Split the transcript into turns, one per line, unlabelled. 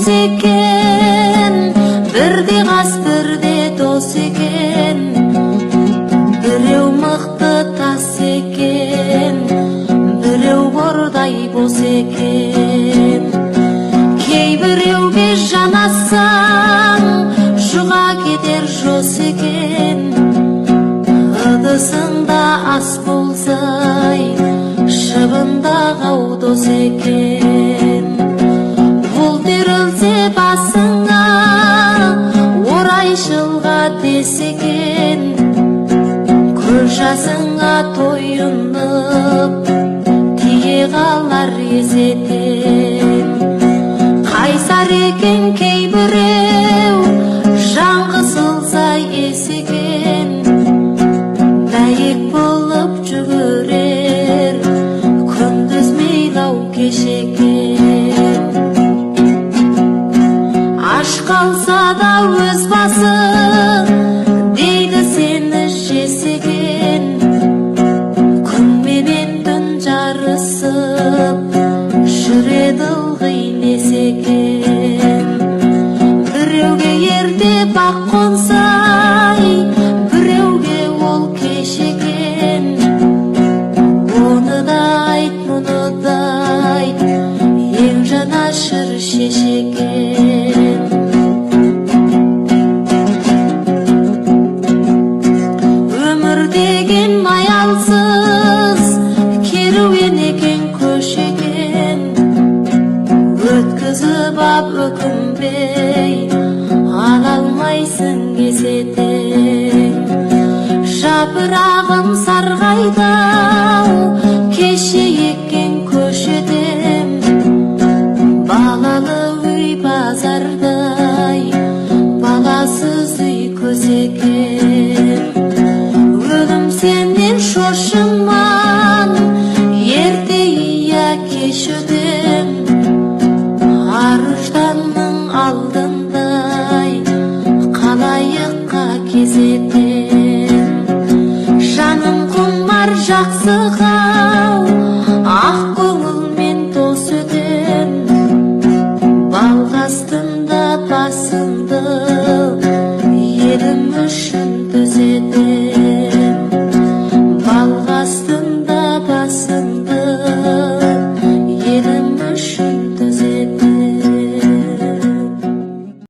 сөз екен, бірде қас, бірде дос екен. Біреу мықты тас екен, біреу бордай бос екен. Кейбіреуге жанассаң, жұға кетер жос екен. Ыдысыңда ас болсай, шыбындағау дос екен. Бұлт үйірілсе басыңа, орайшылға дес екен. Көз жасыңа тойынып, тие қалар есетен. Қайсар екен кейбіреу, жан қысылса есекен. Бәйек болып жүгірер, күндіз мейлау кеш екен. Аш қалса да өз басы, дейді сені жесеген. Күн менен түн жарысып, жүреді ылғи несекен. Біреуге ерте бақ қонсай, біреуге ол кеш екен. Оны да айт, мұны да айт, ең жанашыр шешекен. Өмір деген маялсыз керуен екен, көш екен. Өткізіп ап өкінбей, ала алмайсың есетең. Жапырағым сарғайды ау, кеше еккен көшеден. Балалы үй базардай, баласыз үй көсекен. Өлім сенен шошыман, ерте я кеш өтем. Ар ұжданның алдындай, қалайыққа кезетем. Жаным құмар жақсыға.